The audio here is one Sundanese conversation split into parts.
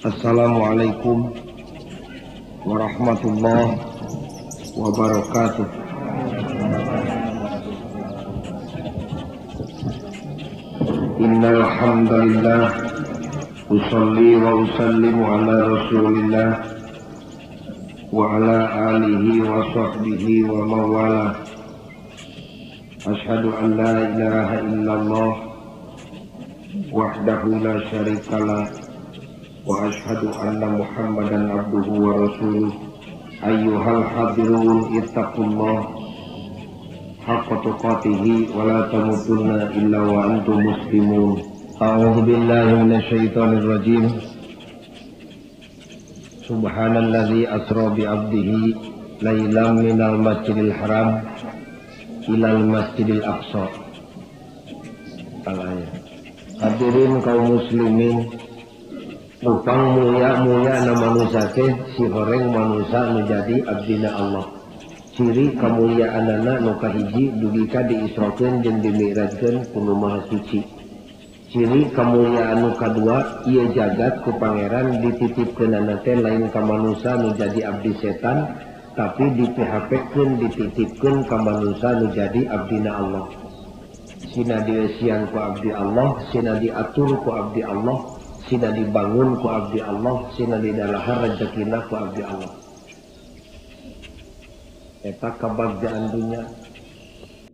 Assalamualaikum warahmatullahi wabarakatuh. Innal hamdalillah usalli wa usallimu ala Rasulillah wa ala alihi wa sahbihi wa mawala. Asyhadu an la ilaha illallah wahdahu la syarikalah wa asyhadu anna Muhammadan abduhu wa rasuluh. Ayyuhal hadirun ittaqullah haqqa tuqatihi wa la tamutunna illa wa antum muslimun. A'udzu billahi minasyaitonir rajim. Subhanalladzi asra bi 'abdihi lailan minal masjidil haram ilal masjidil aqsa. Al-ayat. Hadirin kaum muslimin, lupang mulia-mulia na manusia teh si horeng manusia menjadi abdina Allah. Ciri kemuliaanana nu kahiji dugi ka diisrokeun jeung dimi'rajkeun ku Nu Maha Suci. Ciri kemuliaan nu kadua ieu jagat ku pangeran dititipkeunana teh lain ka manusia nu jadi abdi setan, tapi di PHP-keun dititipkeun ka manusia nu jadi abdina Allah. Sina dieusian ku abdi Allah, sina diatur ku abdi Allah, sina dibangun ku abdi Allah, sina didalahar rezekina ku abdi Allah. Eta kabagjaan dunya,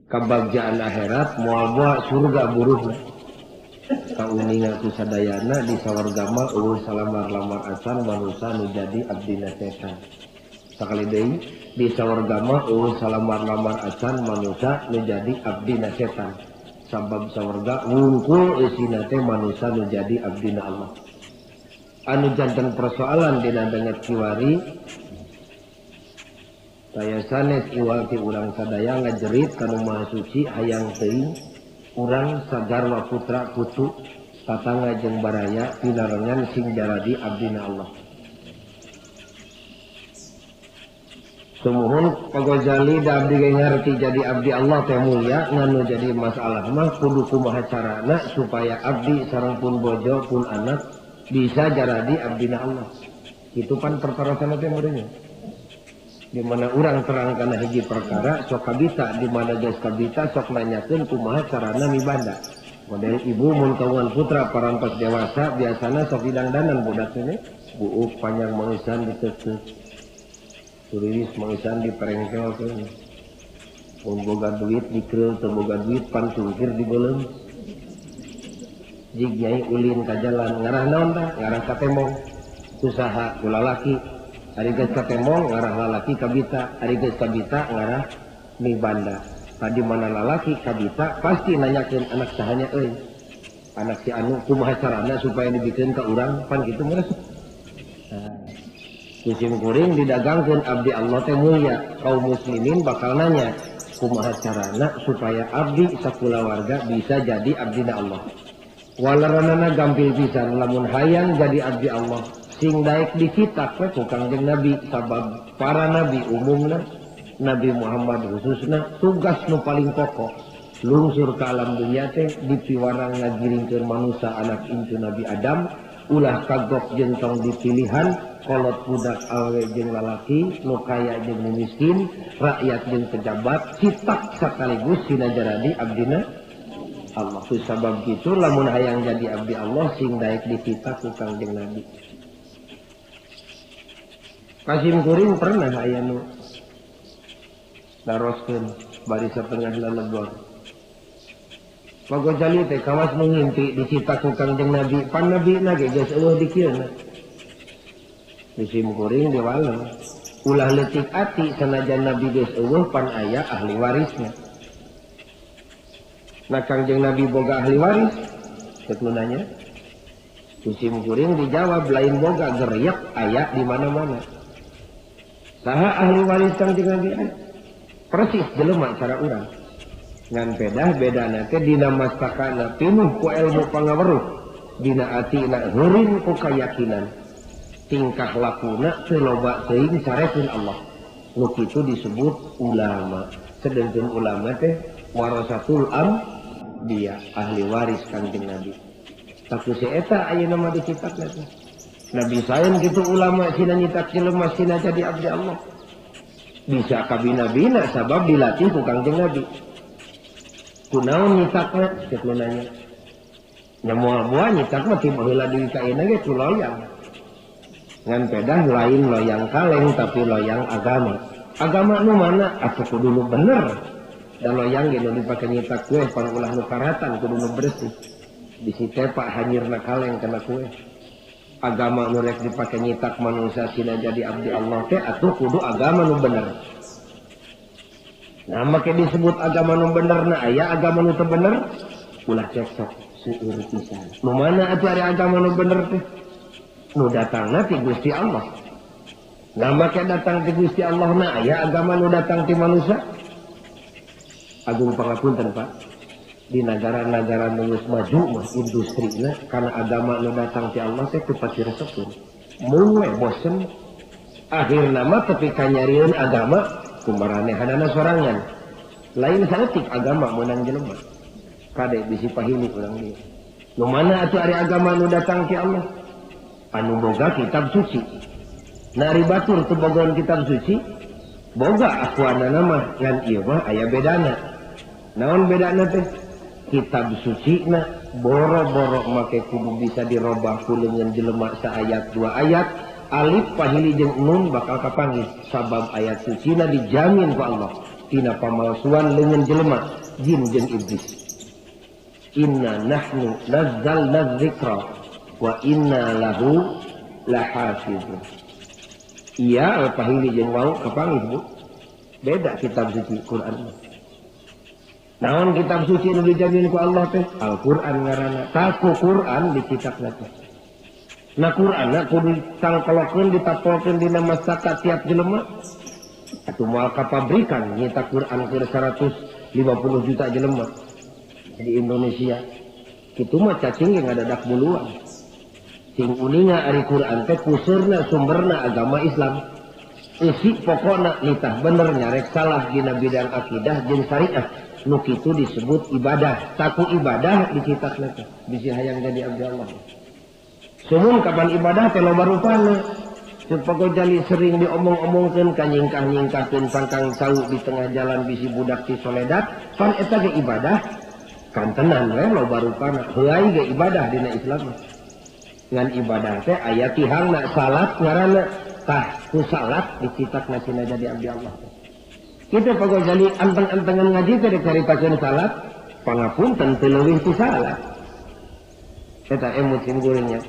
kabagjaan akhirat moal-moal surga buruhna. Kauninga ku sadayana di sawarga mah eueuh salamar-lamar acan manusa nu jadi abdina setan. Sakali deui di sawarga mah eueuh salamar-lamar acan manusa nu jadi abdina setan. Sabab sawarga wungkul eusina teh manusa nu jadi abdina Allah. Anu janten persoalan dina banget kiwari saya sanes iwal ti urang sadaya ngajerit ka Nu Maha Suci hayang teuing urang sagarwa putra putu tatangga jeung baraya pinarengan sing jaradi abdina Allah. Sumuhun Pak Ghazali da abdi ge ngarti jadi abdi Allah teh mulia, nganu jadi masalah mah kudu kumaha carana supaya abdi sareng pun bojo pun anak bisa jaradi abdina Allah. Kitu pan perkara teh meureun. Di mana urang terang kana hiji perkara sok kabita, di mana geus kabita sok nanyakeun kumaha carana mibanda. Model ibu mun kawan putra parantos dewasa biasana sok didangdanan budak teh buuk panjang mangeusan diteuteup. Turiwis mangeusan diperengkel teh. Mun boga duit dikeul, teu boga duit pan sungkir dibeuleum. Jig nyai ulin ka jalan ngarah naon tah? Ngarah ka tembong. Usaha ku lalaki. Ari geus ka tembong ngarah lalaki kabita, ari geus kabita ngarah mibanda. Tadi mana lalaki kabita pasti nanyakeun anak sahanya euy. Anak si anu kumaha carana supaya dibikeun ka urang pan kitu meureun. Nah, musim kuring didagangkeun abdi Allah teh mulia. Kaum muslimin bakal nanya kumaha carana supaya abdi sakulawarga bisa jadi abdina Allah. Walaranana gampil pisan lamun hayang jadi abdi Allah sing daek dicitak we ku Kangjeng Nabi, sabab para nabi umumna, Nabi Muhammad khususna tugas nu paling pokok lungsur ka alam dunya teh dipiwarang ngagiringkeun manusa anak incu Nabi Adam ulah kagok jeung tong dipilihan kolot budak awewe jeung lalaki nu kaya jeung nu miskin rakyat jeung pejabat citak sekaligus sina jaradi abdina Allah. Ku sabab kitu lamun hayang jadi abdi Allah sing daek dicitak ku Kangjeng Nabi. Kasim kuring pernah aya nu naroskeun bari satengah lalebor. Pak Ghazali teh kawas nu ngimpi dicitak ku Kangjeng Nabi, pan nabi na ge geus eueuh di kieu na. Musim kuring diwaleng. Ulah leutik ati sanajan nabi geus eueuh pan aya ahli warisna. Nah Kangjeng Nabi boga ahli waris? Cek nu nanya. Musim kuring dijawab lain boga gereyek aya di mana-mana. Saha ahli waris Kangjeng Nabi? Persis jelema cara urang. Ngan pedah bedana teh dina mastakana pinuh ku ilmu pangaweruh, dina atina heureun ku kayakinan. Tingkah lakuna teu loba teuing sarekeun Allah. Nu kitu disebut ulama. Sedengkeun ulama teh warasatul anbiya, ahli waris Kangjeng Nabi. Tapi si eta ayeuna mah dicitakna teh. Nabi saeun kitu ulama sina nyitak jelema sina jadi abdi Allah. Bisa kabina-bina sabab dilatih ku Kangjeng Nabi. Kunaon nyitakna cek nu nanya. Nya moal-moal nyitak mah ti baheula deui ka ayeuna ge ku loyang. Ngan pedah lain loyang kaleng tapi loyang agama. Agama nu mana? Atuh kudu nu bener. Dan loyang ge nu dipake nyitak kue pan ulah nu karatan kudu nu bersih. Bisi tepak hanyirna kaleng kana kue. Agama nu rek dipake nyitak manusia sina jadi abdi Allah teh atuh kudu agama nu bener. Nah make disebut agama nu bener na aya agama nu teu bener ulah cekcok seueur pisan. Nu mana atuh ari agama nu bener teh? Nu datangna ti Gusti Allah. Nah make datang ti Gusti Allah na aya agama nu datang ti manusia. Agung pangapunten Pak. Di negara-negara nu geus maju mah industrina karena agama nu datang ti Allah teh teu pati resepeun. Mun we bosen akhirna mah tepi ka nyarieun agama kumaranehanana sorangan. Lain saeutik agama meunang jelema. Kade bisi pahili urang dieu. Nu mana atuh ari agama nu datang ti Allah? Anu boga kitab suci. Nah ari batur teu bogoan kitab suci, boga akuanana mah ngan ieu mah aya bedana. Naon bedana teh? Kitab suci na boro-boro make kudu bisa dirobah ku leungeun jelema saayat dua ayat alif pahili jeung nun bakal kapanggih sabab ayat suci na dijamin ku Allah tina pamalsuan leungeun jelema jin jeung iblis. Inna nahnu nazzalna dzikra wa inna lahu lahafizun. Iya pahili jeung wau kapanggih Bu. Beda kitab suci Quran. Naon kitab suci nu dijamin ku Allah teh? Al-Qur'an ngaranna. Taku Qur'an dicitakna teh. Nah Qur'anna kudu ditangkolokeun ditapolkeun dina masaka tiap jelema. Atuh moal ka pabrikan nyitak Qur'an keur 150 juta jelema di Indonesia. Kitu mah cacing ge ngadadak buluan. Sing uninga ari Qur'an teh kusurna sumberna agama Islam. Eusi pokona nitah bener nyarek salah dina bidang akidah jeung syariah. Nu kitu disebut ibadah. Taku ibadah dicitakna teh bisi hayang jadi abdi Allah. Sumun kapan ibadah teh loba rupana. Ceuk Pak Gojali sering diomong-omongkeun ka nyingkah-nyingkahkeun pangkang cau di tengah jalan bisi budak ti soledat, pan eta ge ibadah. Kantenan we loba rupana. Heuay ge ibadah dina Islam. Ngan ibadah teh aya tihangna salat ngaranna. Tah ku salat dicitakna sina jadi abdi Allah. Kita Pak Gojali anteng-antengan ngaji teh dicaritakeun salat, pangapunten teu leuwih ti salat. Eta emut sim kuringnya.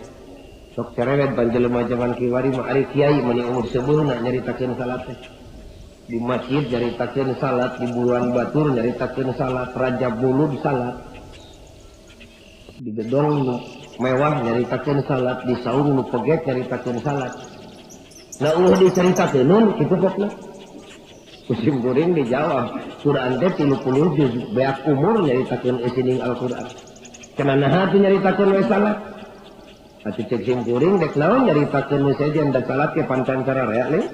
Sok cerewet ban jelema jaman kiwari mah ari kiai mani umur seubeuna nyaritakeun salat teh. Di masjid nyaritakeun salat, di buruan batur nyaritakeun salat, Rajab Mulud salat. Di gedong nu mewah nyaritakeun salat, di saung nu peget nyaritakeun salat. Nah ulah dicaritakeun kitu pokna. Kusim kuring dijawab, Quran teh 30 juz beak umur nyaritakeun eusining Al-Qur'an. Cenah naha teu nyaritakeun we salat? Atuh cek sim kuring dek naon nyaritakeun nu sejen da salat ge pancan sararea leuh.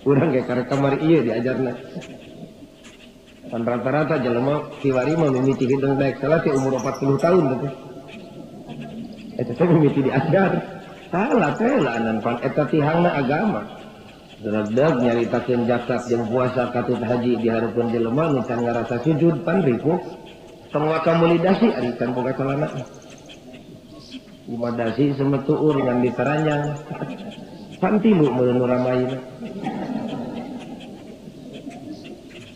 Urang ge karek kamari ieu diajarna. Pan rata-rata jelema kiwari mah mimiti hidung daek salat teh umur 40 tahun teh. Eta teh mimiti diajar. Salat teh laanan pan eta tihangna agama. Dredeg nyaritakeun zakat jeung puasa katut haji di hareupeun jelema nu can ngarasa sujud pan ripuh. Tong waka meuli dasi ari can boga calana. Uma dasi semetuur ngan diteranjang. Pan tilu meureun nu ramaina.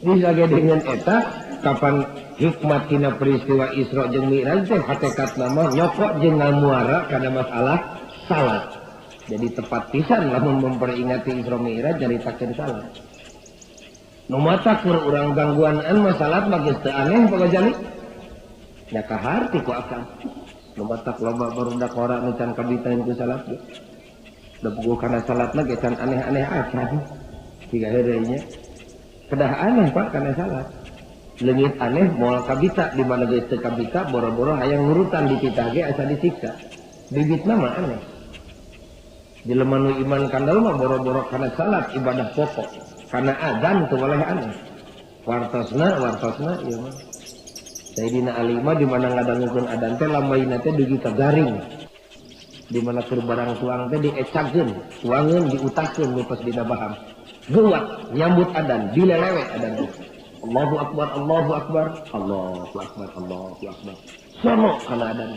Bisa ge dengan eta kapan hikmat tina peristiwa Isra jeung Mi'raj teh hakikatna mah nyokok jeung ngamuara kana masalah salat. Jadi tepat pisan lamun memperingati Isra Mi'raj nyaritakeun salat. Nu mata keur urang gangguan mah salat mah geus teu aneh Pak Gojali. Nya kaharti ku akang. Nu matak loba barudak ora nu can kabitaeun ku salat ge. Da puguh kana salatna ge can aneh-aneh acan. Siga heureuy nya. Kedah aneh Pak kana salat. Leungit aneh moal kabita di mana geus teu kabita boro-boro hayang nurutan dititah ge asa disiksa. Bibitna mah aneh. Jelema nu iman kandel mah boro-boro kana salat ibadah pokok. Kana adzan teu boleh aneh. Wartosna ieu mah. Sayyidina Ali mah di mana ngadangukeun adzan teh lamaina teh dugi ka garing. Di mana keur barang tuang teh diecakeun, tuangeun diutakeun nu pas dina baham. Geuwat nyambut adan, dilelewe adan. Allahu akbar, Allahu akbar, Allahu akbar, Allahu akbar. Sono kana adan.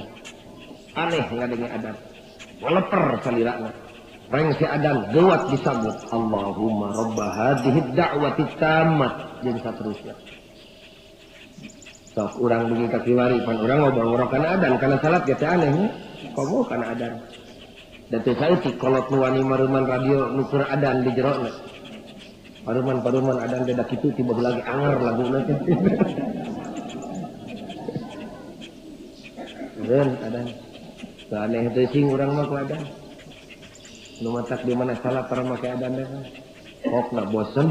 Aneh ngadenge adan. Waleper salirana. Rengse adan geuwat disambut Allahumma rabba hadhihi da'wati tammah jeung saterusna. Sok urang dugi ka kiwari pan urang ngobrol kana adan kana salat ge teh aneh nya. Komo kana adan. Da teu saeutik kolot nu wani maruman radio nu keur adan di jerona. Paruman-paruman adan teh da kitu tiba lagi anger laguna teh. Eureun adan. Teu aneh teh sing urang mah ku adan. Nu matak di mana salah para make adan teh. Pokna bosen.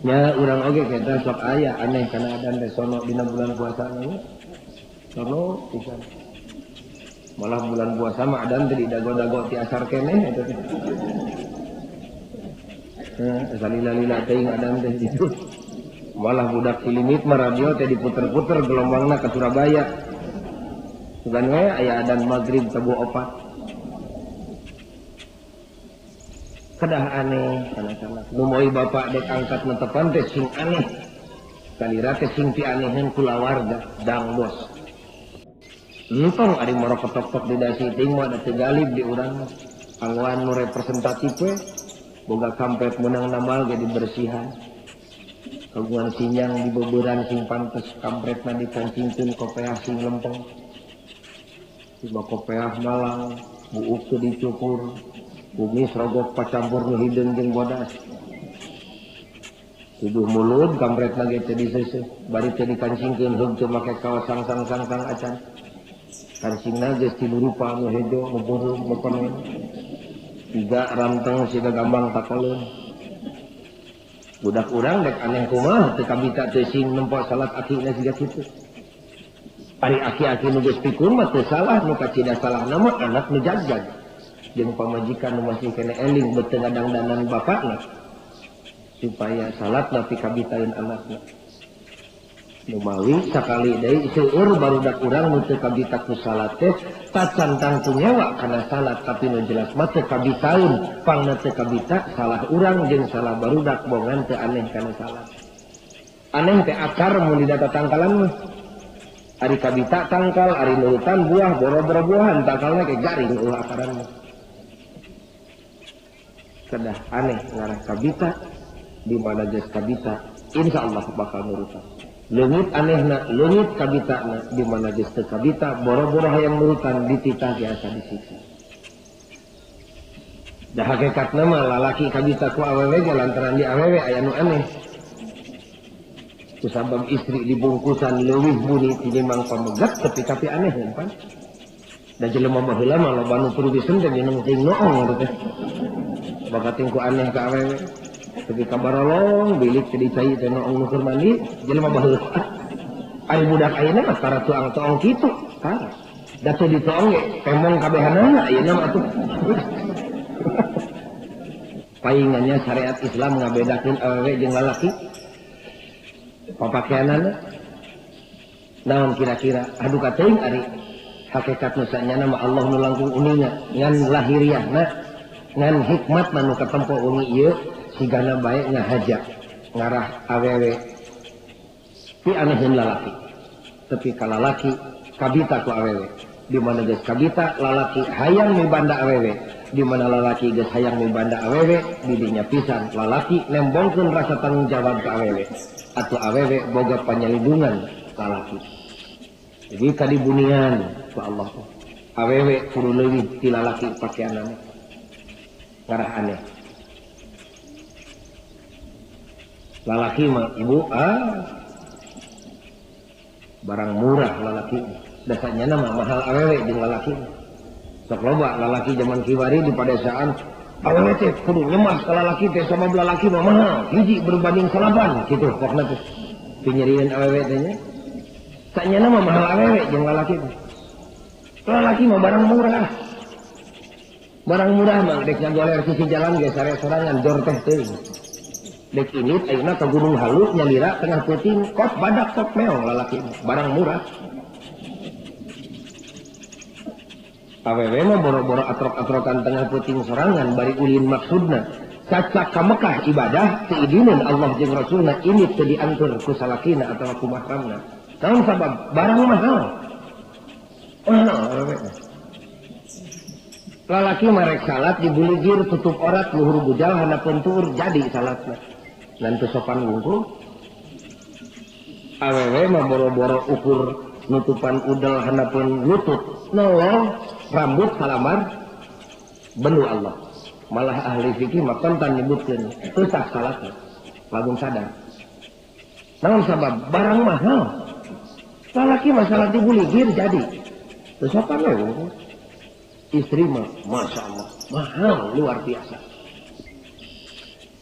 Nya urang oge kita sok aya aneh kana adan teh sono dina bulan puasa na. Sono pisan. Malah bulan puasa mah adan teh didago-dago ti asar keneh eta teh. Salila-lila teuing adan teh gitu. Malah budak silimit mah radio teh diputer-puter gelombangna ka Surabaya. Sugan we aya adan maghrib tabuh opat. Kedah aneh kana salat. Nu moy bapak dek angkat netepan teh sing aneh. Salira teh sing pianeheun kulawarga dang bos. Entong ari moroketok-tok di dasi teuing mah da teu galib di urang mah. Anggoan nu representatif we boga kampret meunang namal ge dibersihan. Kagungan sinyang dibeuberan sing pantes kampretna dikancingkeun kopeah sing lempeng. Tiba kopeah malang, buuk teu dicukur, kumis rogok pacampur nu hideung jeung bodas. Tuduh mulut kampretna ge teu diseuseuh, bari teu dikancingkeun heug teu make kaos sang-sang-sang acan. Kancingna geus tilu rupa nu hejo, nu beureum, nu panen. Tiga ranteng siga gambang takoleun. Budak urang dek aneh kumaha teu kabita teu sing nempo salat akina siga kitu. Ari aki-aki nu geus pikun mah teu salah, nu kacida salahna mah anak nu jagjag. Jeung pamajikan nu masih kene eling beuteung ngadangdanan bapakna supaya salatna pikabitaeun anakna. Numawi sakali deui seueur barudak urang nu teu kabita ku salat teh tacan tangtu nyewa kana salat tapi nu jelas mah teu kabitaeun, pangna teu kabita salah urang jeung salah barudak bongan teu aneh kana salat. Aneh teh akar mun didata tangkalan mah. Ari kabita tangkal, ari nurutan buah, boro-boro buahan tangkalna ke garing eueuh akaran mah. Kedah aneh ngarah kabita di mana geus kabita insyaallah bakal nurutan. Leungit anehna, leungit kabitana di mana geus teu kabita boro-boro hayang nurutan dititah biasa disiksa. Da hakikatna mah lalaki kabita ku awewe ge lantaran di awewe aya nu aneh. Kusabab istri dibungkusan leuwih buni tinimbang pamegat tapi tapi aneh kan. Da jelema baheula mah loba nu perubisen teh nyeuneng teuing noong teh. Bakating ku aneh ka awewe. Tapi kabarolong bilik teh dicai teh noong nu keur mandi jelema baheula. Ari budak ayeuna mah tara tuang-toong kitu, tara. Da teu ditoong ge temong kabehanana ayeuna mah atuh. Paingannya syariat Islam ngabedakeun awewe jeung lalaki. Papakeanana naon kira-kira aduh kateuing ari hakikat nu sanyana mah Allah nu langkung uninga ngan lahiriahna ngan hikmatna nu katempo wengi ieu sigana bae ngahaja ngarah awewe ti aneheun lalaki tapi ka lalaki kabita ku awewe di mana geus kabita lalaki hayang mibanda awewe di mana lalaki geus hayang mibanda awewe didinya pisan lalaki nembongkeun rasa tanggung jawab ka awewe atau awewe boga panyalindungan lalaki. Jadi kadibunian ku Allah awewe kudu leuwih ti lalaki pakeanana ngarah aneh. Lalaki mah ibu barang murah lalaki dasarnya mah mahal awewe jeung lalaki. Sok loba lalaki zaman kiwari di padesaan awewe teh kudu nyemah ka lalaki teh sabab lalaki mah mahal hiji berbanding salapan kitu pokna teh pinyerieun awewe teh nya. Sanyana mah mahal awewe jeung lalaki teh. Lalaki mah barang murah. Barang murah mah dek ngagoler sisi jalan ge sare sorangan jor teh teuing. Dek ini ayeuna ka Gunung Halu nyalira tengah peuting kos badak sok meong lalaki barang murah. Awewe mah boro-boro atrok-atrokan tengah peuting sorangan bari ulin maksudna. Cacak ka Mekah ibadah teu idineun Allah jeung Rasulna ini teu diantur ku salakina atawa ku mahramna. Naon sabab? Barang mahal. Mahal awewe. Lalaki marek salat dibuligir tutup orat luhur bujal handapeun tuur jadi salatna. Ngan teu sopan wungkul. Awewe mah boro-boro ukur nutupan udel handapeun lutut nolong rambut salamar benu Allah. Malah ahli fikih mah kontan nyebutkeun teu sah salatna lamun sadar. Naon sabab? Barang mahal. Lalaki mah salat dibuligir jadi teu sopan we wungkul. Istri mah Masya Allah mahal luar biasa.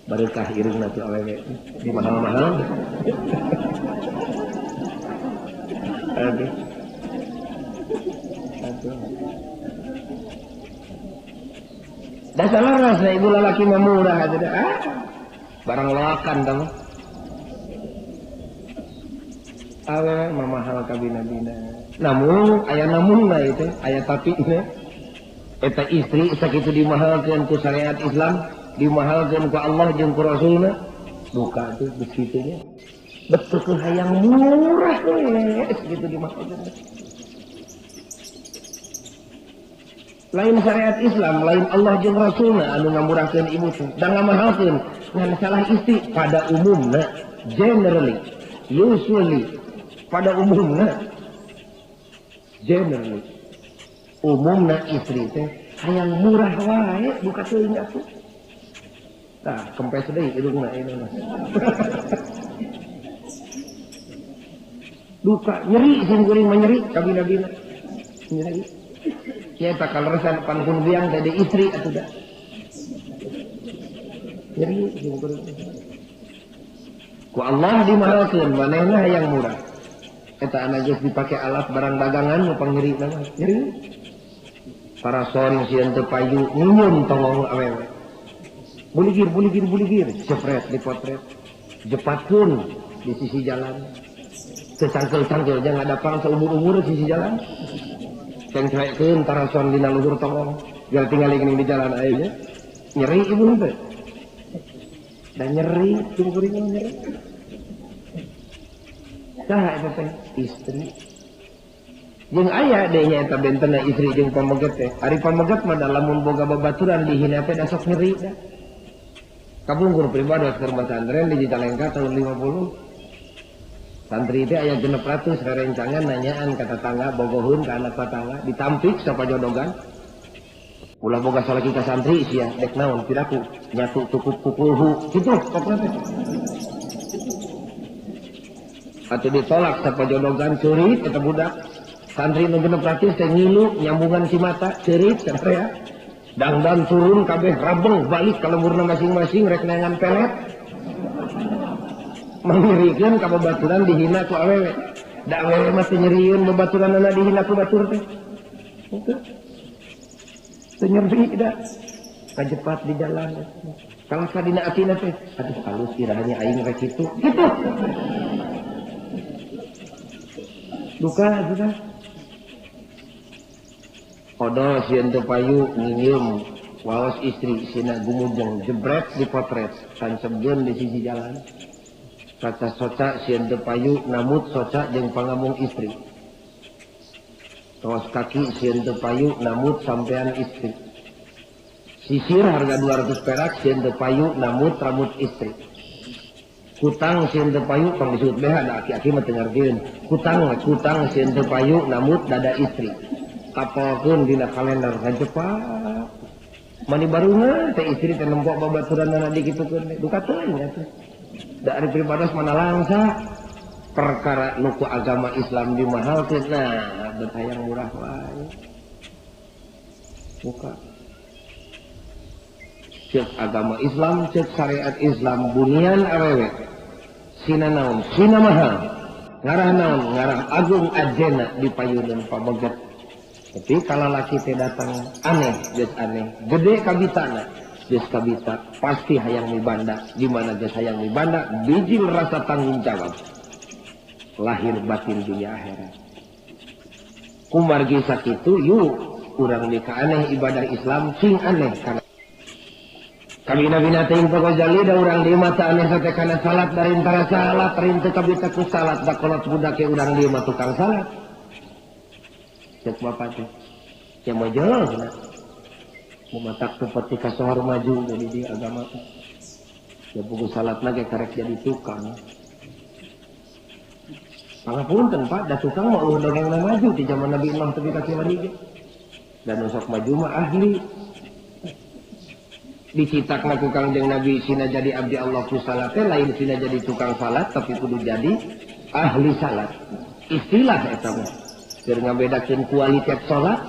Barokah irungna teh awewe di mahal-mahal. Aduh. Aduh. Dasar rasa ibu lalaki mah murah atuh dah. Ah, barang loakan tah. Awewe mah mahal kabina-bina. Namun aya namunna ieu teh, aya tapina. Eta istri sakitu dimahalkeun ku syariat Islam, dimahalkeun ku Allah jeung ku Rasulna, buka tuh begitunya. Betul ke hayang murah we gitu dimahalkeun. Lain syariat Islam, lain Allah jeung Rasulna anu ngamurahkeun ibu teh, da ngamahalkeun ngan salah istri pada umumna, generally, usually pada umumna, generally umumna istri teh hayang murah wae buka teuing atuh. Tah kempes deui irungna ieu mah. Duka nyeri sing kuring mah nyeri kabina-bina. Nyeri. Nya eta kaleresan pangkun biang teh istri atuh da. Nyeri sing kuring. Ku Allah dimahalkeun manehna hayang murah. Eta anak geus dipake alat barang dagangan nu pangnyeri mah. Nyeri. Parason sieun teu payu nyinyum tongong awewe. Buligir buligir buligir jepret dipotret. Jepatkeun di sisi jalan. Teu cangkel-cangkel jangan ada saumur-umur di sisi jalan. Cengcrekeun tarason dina luhur tongong. Biar tinggal geuning di jalan aya nya. Nyeri ibu teh. Da nyeri cung kuring mah nyeri. Saha eta teh istri. Jeung aya deui nya eta bentenna istri jeung pameget teh. Ari pameget mah da lamun boga babaturan dihina teh da sok nyeri da. Kapungkur pribados keur pesantren di Cicalengka tahun 50. Santri teh aya 600 rerencangan nanyaan ka tetangga bogoheun ka anak tetangga ditampik sapajodogan. Ulah boga salaki ka santri sia dek naon piraku nyatu tukup kukulhu kitu pokna teh. Atuh ditolak sapajodogan ceurik eta budak. Santri nu 600 teh ngilu nyambungan si mata ceurik cenah. Dangdan turun kabeh rabeng balik ka lemburna masing-masing rek neangan pelet. Mangirikeun ka babaturan dihina ku awewe. Da awewe mah teu nyerieun babaturanna dihina ku batur teh. Henteu. Teu nyeri da. Kajepat di jalan. Kalah ka dina atina teh. Aduh halus irahnya aing rek kitu. Kitu. Duka sudah. Kodo sieun teu payu nginyeum waos istri sina gumujeng jebret dipotret tancebkeun di sisi jalan. Kaca soca sieun teu payu namut soca jeung pangamung istri. Kaos kaki sieun teu payu namut sampean istri. Sisir harga 200 perak sieun teu payu namut rambut istri. Kutang sieun teu payu tong disebut beha da aki-aki mah teu ngartieun. Kutang kutang sieun teu payu namut dada istri. Tapalkeun dina kalender kajepat. Mani barungan teh istri teh nempok babaturanna dikitukeun teh duka teuing atuh. Da ari pribados mana langsa perkara nu ku agama Islam dimahalkeun nah bet hayang murah wae. Buka. Cek agama Islam, cek syariat Islam bunian awewe. Sina naon, sina mahal. Ngarah naon, ngarah agung ajena di payuneun pameget. Tapi kalau laki teh datang aneh, geus aneh, gede kabitana, geus kabita pasti hayang mibanda. Di mana geus hayang mibanda, bijil rasa tanggung jawab. Lahir batin dunia akhirat. Kumargi sakitu yuk Urang mika aneh ibadah Islam sing aneh kana kabina-bina teuing Pak Ghazali da urang di mata aneh sate kana salat dari antara salat rinteu kabita ku salat da kolot budak ke urang di mah tukang salat. Cek bapak teh. Ya mah jelas na. Mematak seperti kasohor maju jadi di agama teh. Ya buku salat lagi karek jadi tukang. Pangapunten Pak, da tukang mah eueuh dongengna maju di zaman Nabi Nuh tepi ka kiwari ge. Dan sok maju mah ahli. Dicitakna ku Kangjeng Nabi sina jadi abdi Allah ku salat teh lain sina jadi tukang salat tapi kudu jadi ahli salat. Istilah eta mah keur ngabedakeun kualitas salat.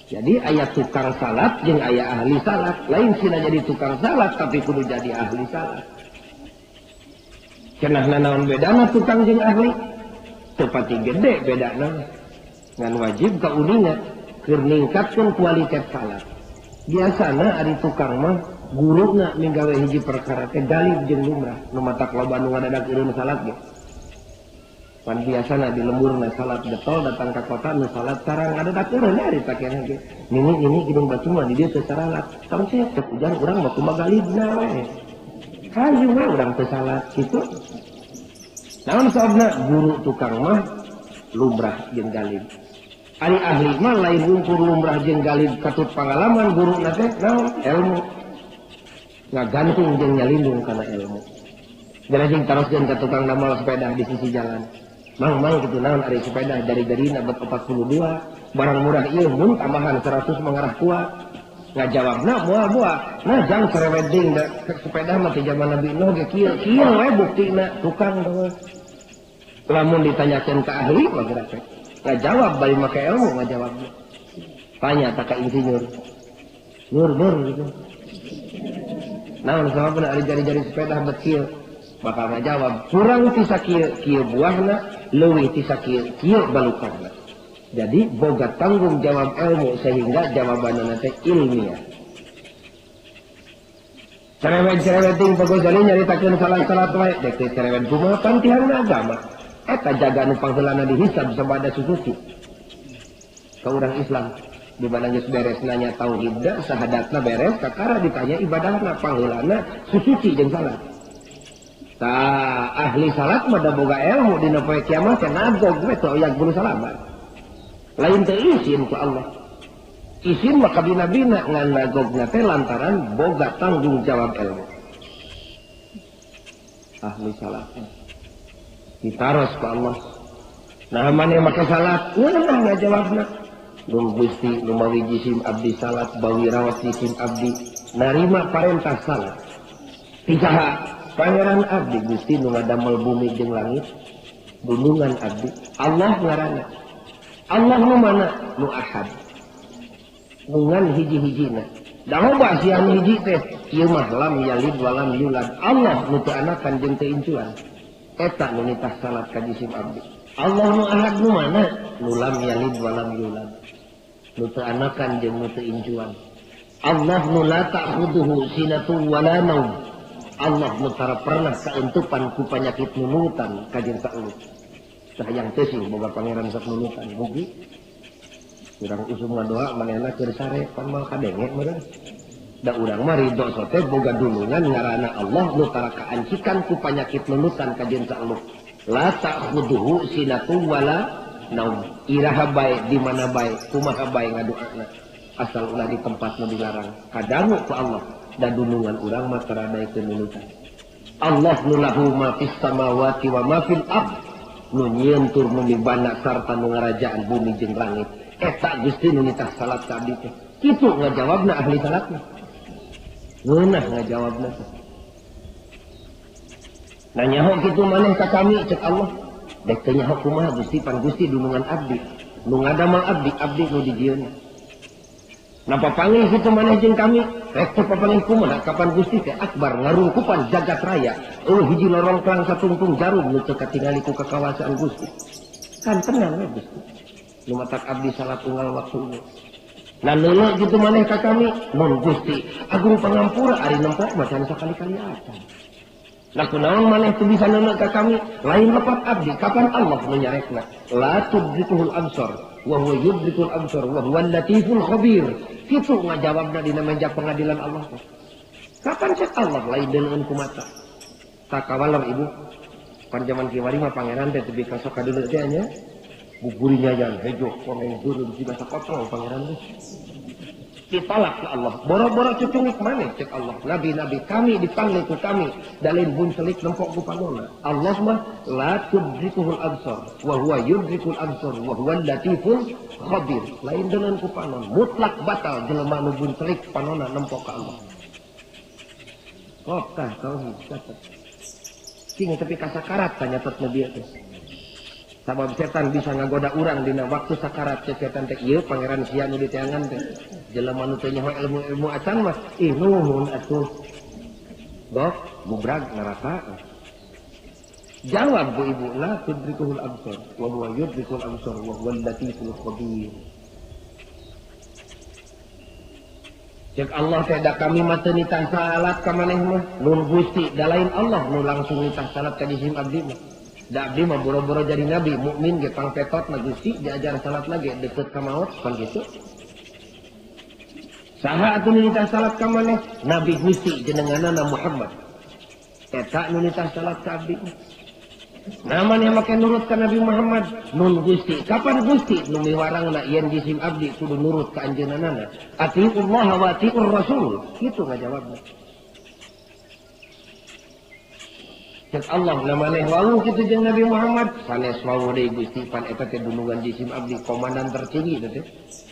Jadi aya tukang salat jeung aya ahli salat. Lain sina jadi tukang salat tapi kudu jadi ahli salat. Cenahna naon bedana tukang jeung ahli? Teu pati gede bedana. Ngan wajib kauninga keur ningkatkeun kualitas salat. Biasana ari tukang mah guruna minggawe hiji perkara teh galib jeung lumrah nu matak loba nu ngadadak eureun salat ge. Pan biasana di lemburna salat getol datang ka kota nu salat sarang ngadadak eureun ari pakena ge. Nini ini gedung batu mah di dieu teu salat. Tong sia teu hujan urang mah kumaha galibna we. Hayu we urang teu salat kitu. Naon sababna guru tukang mah lumrah jeung galib. Ari ahli mah lain wungkur lumrah jeung galib katut pengalaman guru teh naon ilmu ngagantung jeung nyalindung kana ilmu. Jadi taroskeun ka tukang damel sepeda di sisi jalan. Mang mang kitu naon ari sepeda dari-darina bet 42 barang murah ieu mun tambahan 100 mengarah kuat. Ngajawabna moal-moal. Nah jang cerewet deui da sepeda mah ti zaman Nabi Nuh ge kieu kieu we buktina tukang doang. Lamun ditanyakeun ka ahli mah gerak teh. Ngajawab bari make ilmu ngajawabna. Tanya tak ka insinyur. Nur nur gitu. Naon sababna ari jari-jari sepeda bet kieu? Bakal ngajawab kurang ti sakieu kieu buahna, leuwih ti sakieu kieu balukarna. Jadi boga tanggung jawab ilmu sehingga jawabanna teh ilmiah. Cerewet-cerewet ting Pak Ghazali nyaritakeun salah-salah wae dek teh cerewet kumaha pantihan agama. Eta jaga nu pangheulana dihisab sabada susuci. Ka urang Islam di mana geus beres nanya tauhid sahadatna beres kakara ditanya ibadahna pangheulana susuci jeung salat. Tah ahli salat mah da boga ilmu dina poe kiamat teh nagog we teu oyak bulu salamat. Lain teh izin ku Allah. Izin mah kabina-bina ngan nagogna teh lantaran boga tanggung jawab ilmu. Ahli salat ditaros ku Allah. Nah maneh make salat, ngeunah ngajawabna. Lum Gusti lumawi jisim abdi salat, bawi rawas jisim abdi narima parentah salat. Ti saha? Pangeran abdi Gusti nu ngadamel bumi jeung langit, dunungan abdi. Allah ngaranna. Allah nu mana? Nu ahad. Nungan hiji-hijina. Da loba sia nu hiji teh, ieu mah lam yalid wa lam yulad. Allah nu teu anakan jeung teu incuan. Eta nu nitah salat ka jisim abdi. Allah nu ahad nu mana? Nu lam yalid wa lam yulad. Nu teu anakan jeung nu teu incuan. Allah nu la ta'khuduhu sinatun wa la naum. Allah nu tara pernah kaentupan ku panyakit nunutan ka jeung saeuleuh. Sahayang teu sih boga pangeran sok nunutan mugi. Urang usum ngadoa manehna keur sare pan moal kadenge meureun. Da urang mah ridho sote boga dulungan ngaranna Allah nu tara kaancikan ku panyakit nunutan ka jeung saeuleuh. La ta'khuduhu sinatun wala naum. Iraha bae di mana bae kumaha bae ngadoana asal ulah di tempat nu dilarang kadangu ku Allah da dunungan urang mah tara daekeun nunutan. Allah nu lahu ma fis samawati wa ma fil ard nu nyieun tur nu mibana sarta nu ngarajaan bumi jeung langit. Eta Gusti nu nitah salat ka abdi teh. Kitu ngajawabna ahli salatna. Ngeunah ngajawabna teh. Nah nyaho kitu maneh ka kami cek Allah. Dek teu nyaho kumaha Gusti pan Gusti dunungan abdi. Nu ngadamel abdi, abdi nu dijieunna. Napa panggil kitu maneh jeung kami? Rek teu papanggih kumaha kapan Gusti teh akbar ngarungkupan jagat raya. Eueuh hiji lorong klang satungtung jarum nu teu katingali ku kakawasaan Gusti. Kan tenang we Gusti. Nu matak abdi salat unggal waktu. Nah leuleuh kitu maneh ka kami? Mun Gusti agung pangampura ari nempo mah can sakali-kali acan. Nah kunaon maneh teu bisa leuleuh ka kami? Lain lepat abdi kapan Allah nu nyarekna? La tudrikuhul absar. Wa huwa yudrikul absar wa huwal latiful khabir. Kitu ngajawabna dina meja pengadilan Allah teh. Kapan cek Allah lain deungeun ku mata? Takawaler ibu. Pan jaman kiwari mah pangeran teh teu ka sok kadeuleu teh nya. Buburinya yang hejo koneng beureum siga sakotong pangeran teh. Ditolak ke Allah. Boro-boro cucungik maneh cek Allah. Nabi-nabi kami dipanggil ku kami dalin buncelik nempok ku panona. Allah mah la tudrikuhul absar wa huwa yudrikul absar wa huwal latiful khabir. Lain dengan ku panon, mutlak batal jelema nu buncelik panona nempok ka Allah. Kok tah tauhid catet. Sing tapi kasakarat tanya tet nabi teh. Sabab setan bisa ngagoda urang dina waktu sakarat cek setan teh ieu pangeran sia nu diteangan teh. Jelema nu teu nyaho ilmu-ilmu acan mah ih nuhun atuh. Dok, bubrag neraka. Jawab bu ibu, la tudrikuhul absar wa huwa yudrikul absar wa huwal latiful khabir. Cek Allah teh da kami mah teu nitah salat ka maneh mah, nun Gusti da lain Allah nu langsung nitah salat ka jisim abdi mah. Da abdi mah boro-boro jadi nabi, mukmin ge pangpetot mah Gusti diajar salat lagi deket ka maot pan kitu. Saha atuh nu nitah salat ka maneh? Nabi Gusti jenenganna Muhammad. Eta nu nitah salat ka abdi. Nah maneh make nurut ka Nabi Muhammad, nun Gusti. Kapan Gusti nu miwarangna yen jisim abdi kudu nurut ka anjeunna? Atiullah wa atiur Rasul. Kitu ngajawabna. Cek Allah na maneh wawuh kitu jeung Nabi Muhammad, sanes wawuh deui Gusti pan eta teh dunungan jisim abdi komandan tertinggi teh.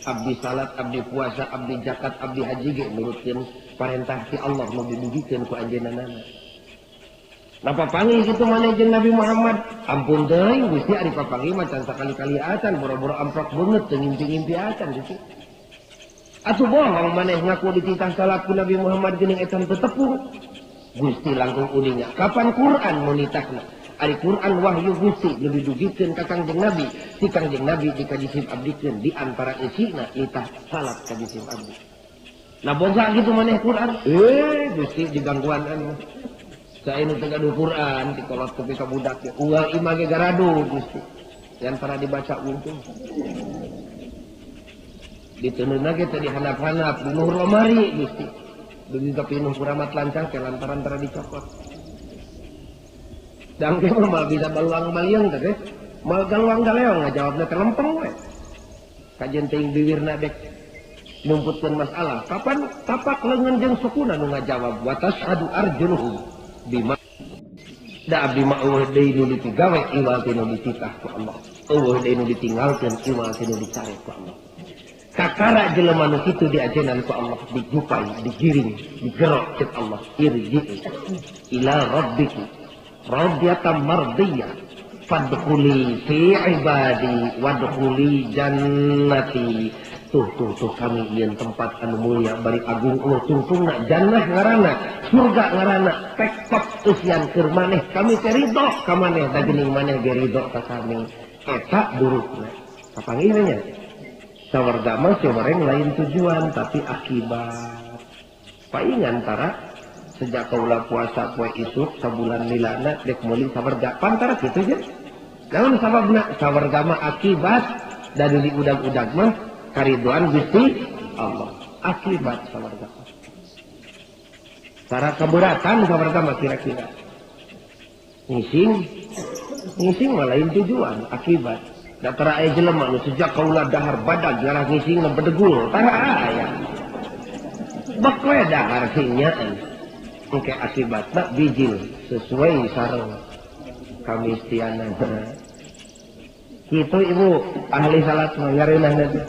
Abdi salat, abdi puasa, abdi zakat, abdi haji ge nurutkeun parentah ti Allah nu didugikeun ku anjeunna. Napa panggil kitu maneh jeung Nabi Muhammad? Ampun teuing Gusti ari papanggih mah can sakali-kali acan boro-boro amprok beungeut teu ngimpi-ngimpi acan Gusti. Atuh bohong maneh ngaku dititah salat ku Nabi Muhammad geuning eta teu tepung. Gusti langkung uninga. Kapan Quran nu nitahna? Ari Quran wahyu Gusti nu didugikeun ka Kangjeng Nabi, ti Kangjeng Nabi dikajisim abdikeun di antara isina nitah salat ka jisim abdi. Nah boga kitu maneh Quran? Gusti digangguan anu. Saya nu teu gaduh Quran dikolot tepi ka budak ge. Uang imah ge garadu Gusti. Yang pernah dibaca untung. Diteunna ge teh dihanap-hanap di luhur lemari Gusti. Dugi ka pinuh kuramat lancang teh lantaran tara dicokot. Dang ge mah mal bisa baluang baliang teh. Mal galuang galeong ngajawabna teh lempeng we. Kajen teuing biwirna dek numputkeun masalah. Kapan tapak leungeun jeung sukuna nu ngajawab wa tashhadu arjuluhum bima da abdi mah eueuh deui nu dipigawe iwal tinu dititah ku Allah. Eueuh deui nu ditinggalkeun iwal tinu dicare ku Allah. Kakara jelema nu kitu diajenan ku Allah, dijupai, digiring, digerok cek Allah, irji'i ila rabbiki radiyatan mardiyah fadkhuli fi ibadi wadkhuli jannati. Tuh tuh tuh kami ieun tempat anu mulia bari agung eueuh tungtungna jannah ngaranna, surga ngaranna, pek-pek eusian keur maneh kami teh ridho ka maneh da geuning maneh ge ridho ka kami. Eta burukna. Kapanggih nya? Sawarga mah seorang lain tujuan tapi akibat. Paingan tara sejak kaula puasa poe isuk sabulan lilana dek meuli sawarga pantara kitu je. Naon sababna? Sawarga mah akibat dari diudag-udag mah karidoan Gusti Allah. Akibat sawarga. Tara keberatan sawarga mah kira-kira. Ngising, ngising mah lain tujuan, akibat. Da tara aya jelema nu sejak kaula dahar badag ngarah ngising na bedegul, tara aya. Bek we dahar sinyaan. Engke akibatna bijil sesuai sareng kamistianan. Kitu ibu ahli salat mah ngareunahna teh.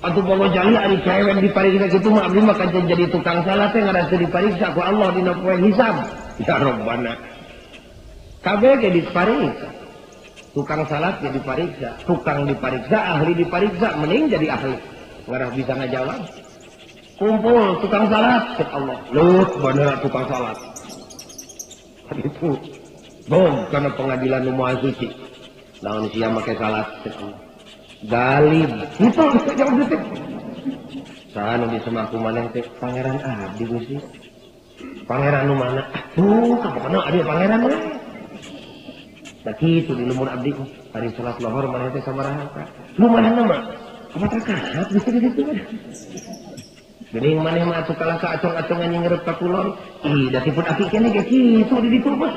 Atuh bogo jali ari cewek dipariksa kitu mah abdi mah kajen jadi tukang salat teh ngaran teu dipariksa ku Allah dina poe hisab. Ya Rabbana. Kabeh ge dipariksa. Tukang salat ge dipariksa, tukang dipariksa, ahli dipariksa, mending jadi ahli. Ngarah bisa ngajawab. Kumpul tukang salat cek Allah. Lut bener tukang salat. Itu bom karena pengadilan nu maha suci. Lawan sia make salat cek Allah. Galib itu jawab detik. Saha nu disembah ku maneh teh pangeran abdi Gusti. Pangeran nu mana? Atuh kapokna abdi pangeran we. Da kitu di lembur abdi hari salat lohor maneh teh sabaraha? Lumayan mah. Apa terkahat bisa di ditu mah. Geuning maneh mah atuh kalah ka acong-acongan ngingerep ka kulon. Ih, da siput aki keneh ge kitu di ditu mah.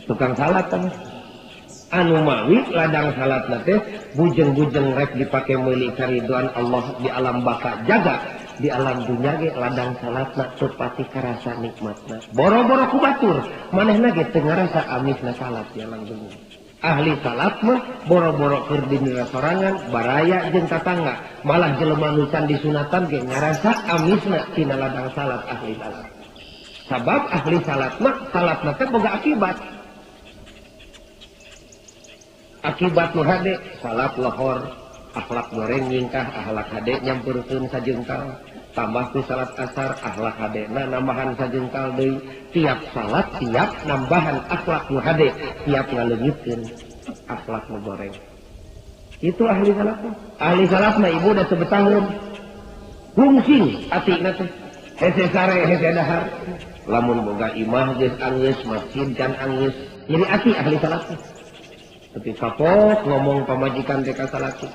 Tukang salat tah. Anu mawi ladang salat teh bujeng-bujeng rek dipake meuli karidoan Allah di alam baka jaga di alam dunya ge ladang salatna teu pati karasa nikmatna. Boro-boro ku batur manehna ge teu ngarasa amisna salat di alam dunya. Ahli salat mah boro-boro keur dina sorangan baraya jeung tatangga malah jelema nu can disunatan ge ngarasa amisna tina ladang salat ahli salat. Sabab ahli salat mah salatna teh boga akibat. Akibat nu hade salat lohor akhlak goreng nyingkah akhlak hade nyamperkeun sajengkal tambah ku salat asar akhlak hadena nambahan sajengkal deui tiap salat tiap nambahan akhlak nu hade tiap ngaleungitkeun akhlak nu goreng. Itu ahli salat mah. Ahli salat mah ibu da sebetahun rungsing atina teh hese sare hese dahar lamun boga imah geus anggeus masjid kan anggeus jadi ati ahli salat teh. Tapi kapok ngomong pamajikan teh ka salaki.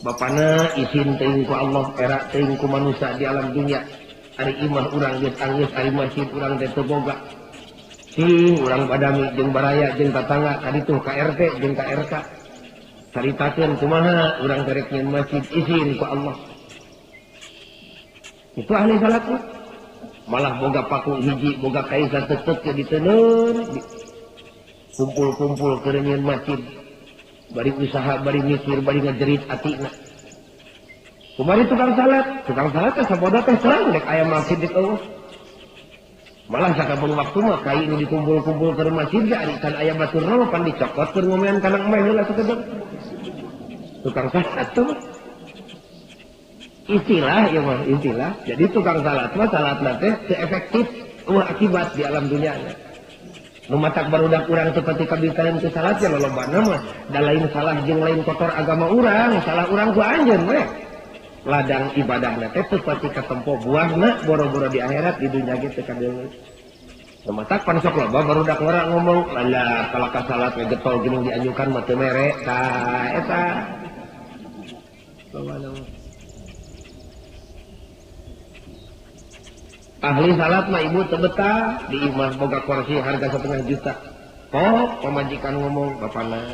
Bapana izin teuing ku Allah era teuing ku manusia di alam dunia. Ari imah urang geus anggeus ari masjid urang teh teu boga. Sing urang badami jeung baraya jeung tatangga kaditu ka RT jeung ka RK. Caritakeun kumaha urang rek nyeun masjid izin ku Allah. Itu ahli salat mah. Malah boga paku hiji boga kaisa tetep ke diteuneur. Kumpul-kumpul keur nyeun masjid. Bari usaha, bari mikir, bari ngajerit atina. Kumari tukang salat teh sabodo teh terang rek aya masjid di eueuh. Malah sakabeung waktu mah kai nu dikumpul-kumpul keur masjid ge ari can aya baturna mah pan dicokot keur ngomean kana emeh heula sakedap. Tukang salat tuh istilah ya mah istilah. Jadi tukang salat mah salatna teh teu efektif eueuh akibat di alam dunia. Nu matak barudak urang teu pati kabitaeun ku salat ya lolobana mah da lain salah jeung lain kotor agama urang, salah urang ku anjeun we. Ladang ibadahna teh teu pati katempo buahna boro-boro di akhirat di dunya ge teu kadeuleu. Nu matak pan sok loba barudak ngora ngomong, "Alah kalau ka salat we getol geuning dianjukan mah teu mere." Tah eta. Lobana mah. Ahli salat mah ibu teu betah di imah boga kursi harga 1,5 juta. Oh, pamajikan ngomong, "Bapana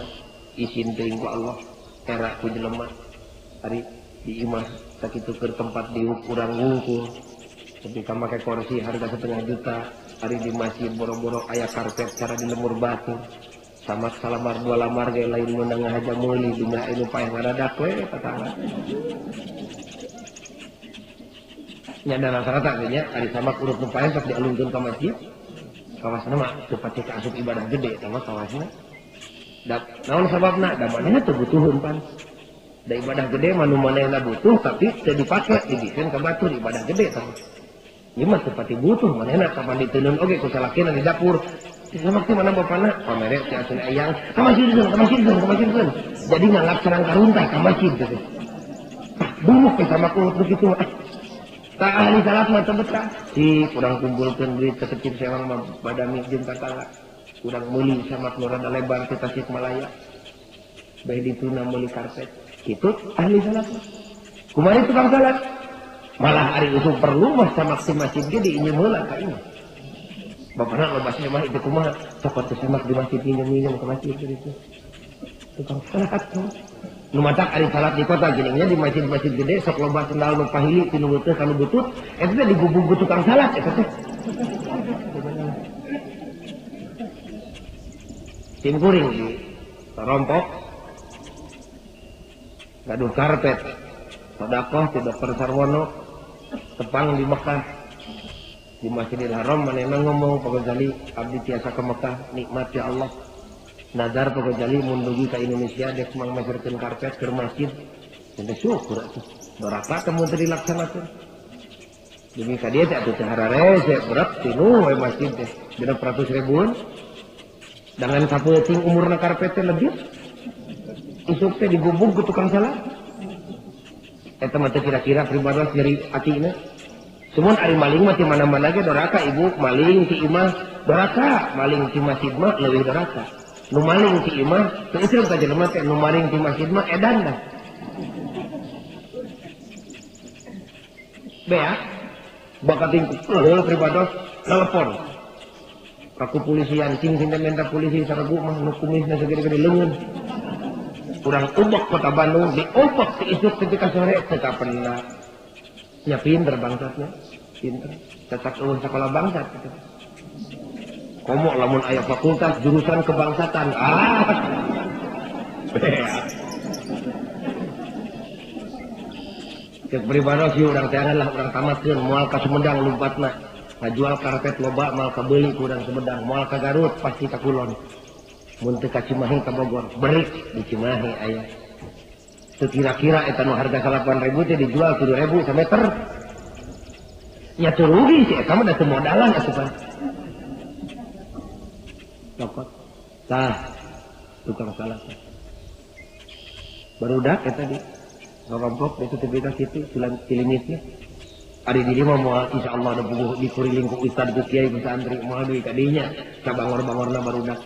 izin teuing ku Allah era ku jelema." Ari di imah sakitu keur tempat diuk urang wungkul. Ketika make kursi harga 1,5 juta, ari di masjid boro-boro aya karpet cara di lemur batu. Samak salamar dua lamar ge lain meunang ngahaja meuli dina anu paeh ngadadak we tatangga. Nya da rata-rata ge nya ari samak urut nu paeh sok dialungkeun ka masjid. Kawasna mah teu pati kaasup ibadah gede eta mah kawasna. Da naon sababna? Da manehna teu butuheun pan. Da ibadah gede mah nu manehna butuh tapi teu dipake dibikeun ka batur ibadah gede tah. Ieu mah teu pati butuh manehna kapan diteunun oge ku salakina di dapur. Samak teh mana bapana? Pamere teh asun ayang ka masjid geun, ka masjid geun, ka masjid geun. Jadi nganggap sarang karuntah ka masjid teh. Tah buruk teh samak urut nu kitu mah. Tah ahli salat mah teu betah. Si kurang kumpulkeun duit sakecil sewang mah badami jeung tatangga. Kurang meuli samak nu rada lebar ti Tasikmalaya. Bae dituna meuli karpet. Kitu ahli salat mah. Kumaha tukang salat? Malah ari usum perlu mah samak si masjid ge diinjem heula ka imah. Bapana loba mah itu kumaha? Cokot teh samak di masjid nginjem-nginjem ka masjid kitu. Tukang salat mah. Nu matak ari salat di kota geuning nya di masjid-masjid gede sok loba sendal nu pahili ti nu beuteung ka nu butut eta teh digubug ku tukang salat eta teh. Sim kuring di rompok gaduh karpet sedekah ti Dokter Sarwono tepang di Mekah di Masjidil Haram manehna ngomong Pak Ghazali abdi tiasa ke Mekah nikmat ya Allah. Nazar Pak Ghazali mun dugi ka Indonesia dek mangmasirkeun karpet ke masjid. Teu syukur atuh. Doraka teu teu dilaksanakeun. Dugi ka dieu teh atuh teh hararese berat tinu we masjid teh 600 ribuan. Dangan sapeuting umurna karpet teh lebih. Isuk teh digubug ku tukang salat. Eta mah teh kira-kira pribados nyeri atina. Cuman ari maling mah ti mana-mana ge doraka ibu, maling ti imah doraka, maling ti masjid mah leuwih doraka. Nu maling ti imah teu euseum ka jelema teh, nu maling ti masjid mah edan dah. Beak bakating heuh pribados telepon. Ka kepolisian cing cing minta polisi saregu mah nu kumisna sagede-gede leungeun. Urang ubek kota Bandung diubek ti isuk tepi ka sore teu kapena. Ya pinter bangsatnya, pinter. Cetak eueuh sakola bangsat gitu. Komo lamun aya fakultas jurusan kebangsatan. Ah. Cek pribados ieu urang teangan lah urang tamatkeun moal ka Sumedang lumpatna. Ngajual karpet loba moal kabeuli ku urang Sumedang, moal ka Garut pasti ka Kulon. Mun teu ka Cimahi ka Bogor, berik di Cimahi aya. Teu kira-kira eta nu harga 8.000 teh dijual 7.000 sameter. Nya teu rugi sih eta mah da teu modalan atuh pan. Cokot. Tah, tukang salah. Barudak eta di ngorompok itu teu beda kitu cilimisnya. Ari di dieu mah moal insyaallah da puguh dikuriling ku ustad ku kiai ku santri moal deui ka dinya sabangor-bangorna barudak.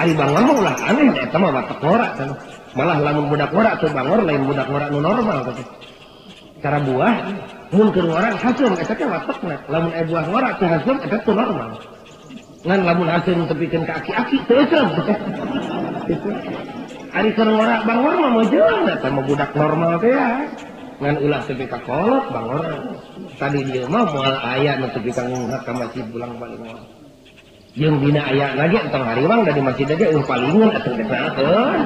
Ari bangor mah ulah aneh da eta mah watak ngora cenah. Malah lamun budak ngora teu bangor lain budak ngora nu normal teh. Cara buah mun keur ngora haseum eta teh watakna. Lamun aya buah ngora teu haseum eta teu normal. Ngan lamun haseum tepikeun ka aki-aki teu euseum. Itu. Ari keur ngora bangor mah mojeun eta mah budak normal teh ya. Ngan ulah tepi ka kolot bangor. Tadi dieu mah moal aya nu tepi ka ngunghak ka masjid bulang balik moal. Jeung dina aya lagi entong hariwang da di masjid ge eueuh palingan atuh teh saeun.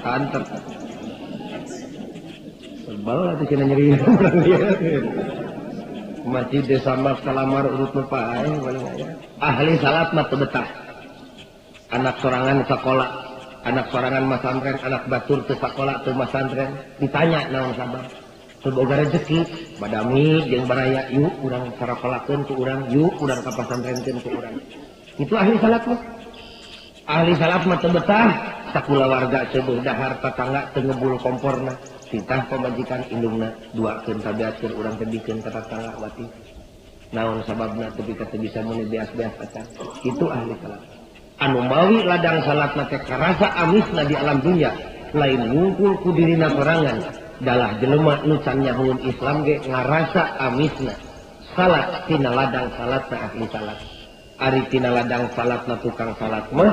Anter. Sebel atuh cenah nyeri. Masjid desa mah salamar urut nu pae paling aya. Ahli salat mah teu betah. Anak sorangan sakola, anak sorangan masantren, anak batur teu sakola teu masantren, ditanya naon sabab. Teu boga rezeki, badami jeung baraya yuk urang sarakolakeun ku urang, yuk urang ka pasantrenkeun ku urang. Itu ahli salat mah. Ahli salat mah teu betah, sakulawarga seueuh dahar tatangga teu ngebul komporna, titah pamajikan indungna duakeun tabeatkeun urang teh bikeun ka tatangga wati. Naon sababna teu ka teu bisa meuni beas-beas acan. Itu ahli salat. Anu mawi ladang salatna teh karasa amisna di alam dunya, lain ngungkul ku dirina sorangan. Dalah jelema nu can nyahueun Islam ge ngarasa amisna. Salat tina ladang salatna ahli salat. Ari tina ladang salatna tukang salat mah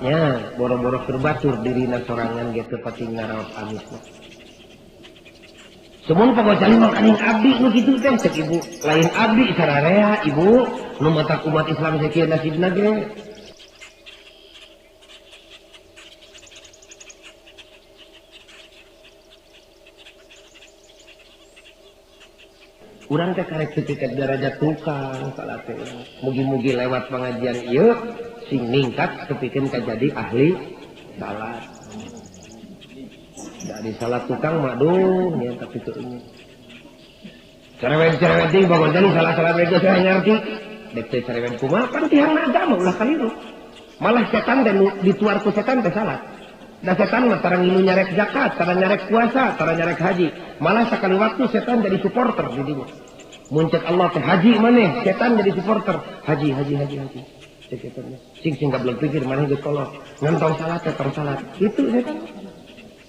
nya boro-boro keur batur dirina sorangan ge teu pati ngaraos amisna. Semun pagojali mah kaning abdi nu kitu teh cek ibu, lain abdi sararea ibu nu matak umat Islam sakieu nasibna ge. Urang teh karek teu ka derajat tukang salat teh. Mugi-mugi lewat pengajian ieu sing ningkat tepikeun ka jadi ahli salat. Dari salat tukang mah duh nya tapi teu nya. Cerewet-cerewet deui bagojan salah-salah we geus ngarti. Dek teh cerewet kumaha pan tihang agama ulah kaliru. Malah setan teh dituar ku setan teh salat. Da setan mah tara ngilu nyarek zakat, tara nyarek puasa, tara nyarek haji. Malah sakali waktu setan jadi supporter di dinya. Mun cek Allah teh haji maneh, setan jadi supporter. Haji, haji, haji, haji. Cek setan. Sing sing gablek pikir maneh geus kolot. Ngan tong salat teh tong salat. Itu setan.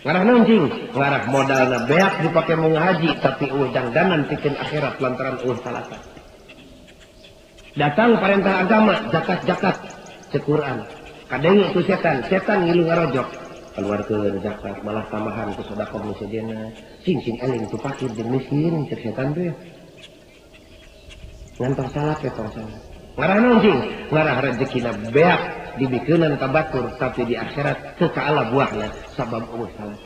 Ngarah naon cing? Ngarah modalna beak dipake mau ngaji tapi eueuh dangdanan pikeun akhirat lantaran eueuh salatan. Datang perintah agama zakat-zakat cek Quran. Kadenge ku setan, setan ngilu ngarojok. Keluar ke zakat malah tambahan ke sedekah nu sejenna. Sing sing eling tu fakir jeung miskin cek setan teh. Ngan tong salat teh tong salat. Ngarah naon cing? Ngarah rezekina beak dibikeunan ka batur tapi di akhirat teu kaala buahna sabab eueuh salat.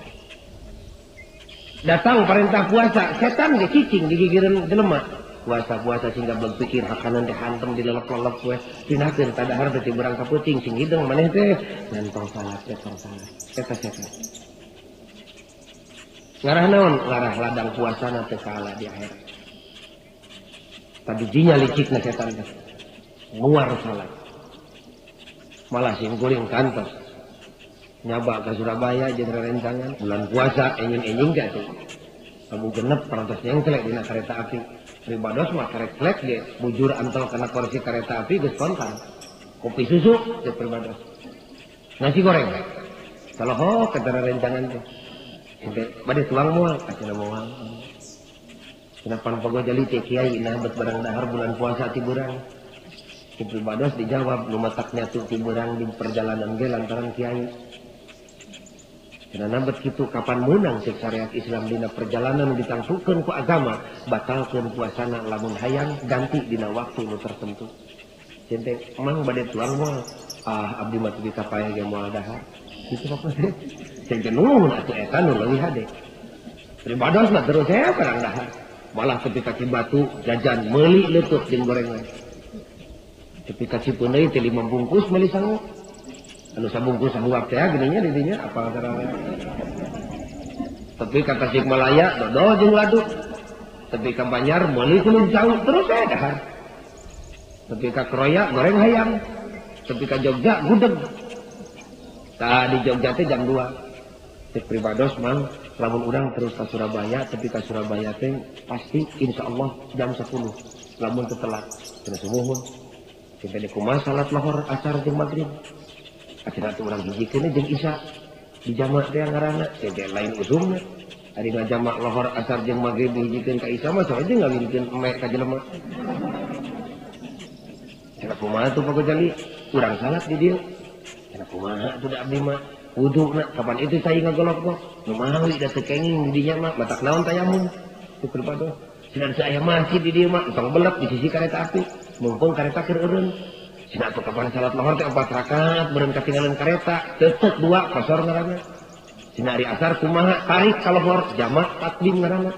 Datang perintah puasa, setan ge cicing digigireun jelema. Puasa-puasa sing gablek pikir hakanan teh hantem dilelep-lelep we. Dinakeun tadahar teh berang ka peuting sing hideung maneh teh ngan tong salat teh tong salat. Eta setan. Ngarah naon? Ngarah ladang puasana teu kaala di akhirat. Tadi dinya licikna setan teh. Nguar salat. Malah sing kuring kantos. Nyaba ka Surabaya jeung rerencangan bulan puasa enjing-enjing ka tuh. Kamu genep parantos nyengklek dina kereta api. Pribados mah karek klek ge bujur antel kana kursi kereta api geus kontan. Kopi susu geus pribados. Nasi goreng. Salohok ketara rencangan teh. Ente bade tuang moal cenah moal. Cenah pan pagojali teh kiai nah bet barang dahar bulan puasa ti beurang. Ku pribados dijawab nu matak nyatu ti beurang di perjalanan ge lantaran kiai. Cenah nabet kitu kapan meunang cek syariat Islam dina perjalanan ditangtukeun ku agama batalkeun puasana lamun hayang ganti dina waktu nu tertentu. Cente mang bade tuang moal ah abdi mah teu kapaeh ge moal dahar. Kitu apa teh? Cente nuhun atuh eta nu leuwih hade. Pribados mah terus saya barang dahar. Malah tepi ka Cibatu jajan meuli leuteuk jeung gorengan. Tepi ka Cipeundeuy teh 5 bungkus meuli sangu. Anu sabungkus sahuap teh geuning nya di dinya apa karana. Tapi ka Tasikmalaya dodol jeung ladu. Tapi ka Banjar meuli kudu jauh terus saya dahar. Tapi ka Kroya goreng hayam. Tapi ka Jogja gudeg. Tah di Jogja teh jam 2. Cek pribados mang lamun urang terus ka Surabaya, tapi ka Surabaya teh pasti insyaallah jam 10. Lamun teu telat, cenah sumuhun. Sampai di kumaha salat lohor asar jeung magrib. Akhirnya tuh orang hijikeun jeung isya di jamak teh ngaranna teh lain usumna. Ari ngajamak lohor asar jeung magrib dihijikeun ka isya mah soalnya ngawinkeun emek ka jelema. Cenah kumaha tuh Pak Gojali? Urang salat di dieu. Cenah kumaha tuh da abdi mah wuduna kapan itu saya ngagolok-golok. Nu mawi da teu kenging di dinya mah matak naon tayamum. Teu pribados. Cenah aya masjid di dieu mah tong belep di sisi kereta api. Mumpung kereta keur eureun. Cenah atuh kapan salat lohor teh 4 rakaat beureun katinggalan kereta tetep 2 kosor ngaranna. Cenah ari asar kumaha tarik ka lohor jamak takdim ngaranna.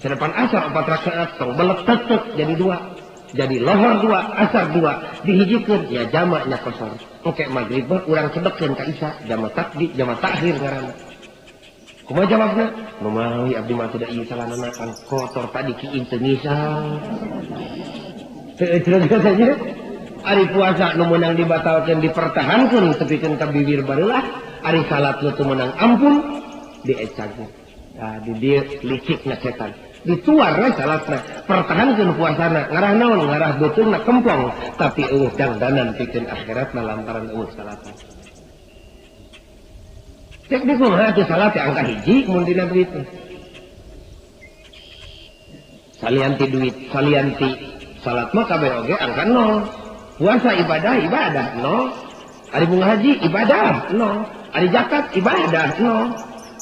Cenah pan asar 4 rakaat tong belep tetep jadi 2. Jadi lohor 2, asar 2 dihijikeun ya jamaknya kosor. Oke magrib mah urang cedekkeun ka isya jamak takdim jamak takhir ngaranna. Kumaha jawabna? Nu mawi abdi mah teu da ieu salanana kan kotor tadi kieu teu ngisang. Teu ecreg katanya. Ari puasa nu meunang dibatalkeun dipertahankeun tepikeun ka bibir barulah ari salat nu teu meunang ampun diecagna. Tah di dieu licikna setan. Dituar we salatna, pertahankeun puasana, ngarah naon ngarah beuteungna kempong, tapi eueuh dangdanan pikeun akhiratna lantaran eueuh salatna. Cek di kumaha atuh salat teh angka hiji mun dina duit. Salianti duit, salianti salat mah kabeh oge angka 0. Puasa ibadah, ibadah 0. Ari bunga haji ibadah 0. Ari zakat ibadah 0.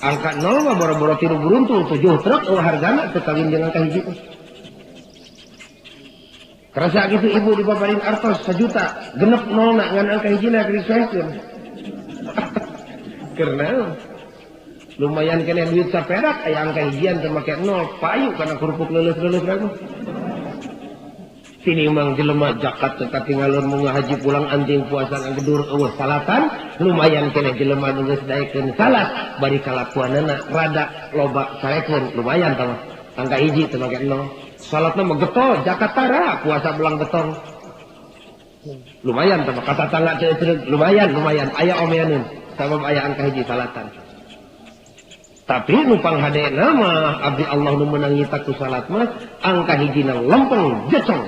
Angka 0 mah boro-boro tiru beruntung 7 truk eueuh hargana teu kawin jeung angka hiji. Kerasa gitu ibu dibabarin artos 1 juta, genep 0 na ngan angka hijina keur disesuaikeun. Karena lumayan kena duit saperak aya angka hijian teu make 0, payu kana kerupuk leuleus-leuleus bae. Tinimbang jelema zakat teu katinggalon munga haji pulang anjing puasa ngagedur eueuh salatan, lumayan keneh jelema nu geus daekeun salat bari kalakuanana rada loba sarekeun, lumayan tah mah. Angka hiji teu make 0. Salatna mah getol, zakat tara, puasa belang betong. Lumayan tah mah kata tangga teu ecreg, lumayan lumayan aya omeaneun sabab aya angka hiji salatan. Tapi numpang hadena mah abdi Allah nu meunang nyitak ku salat mah angka hijina lempeng jecong,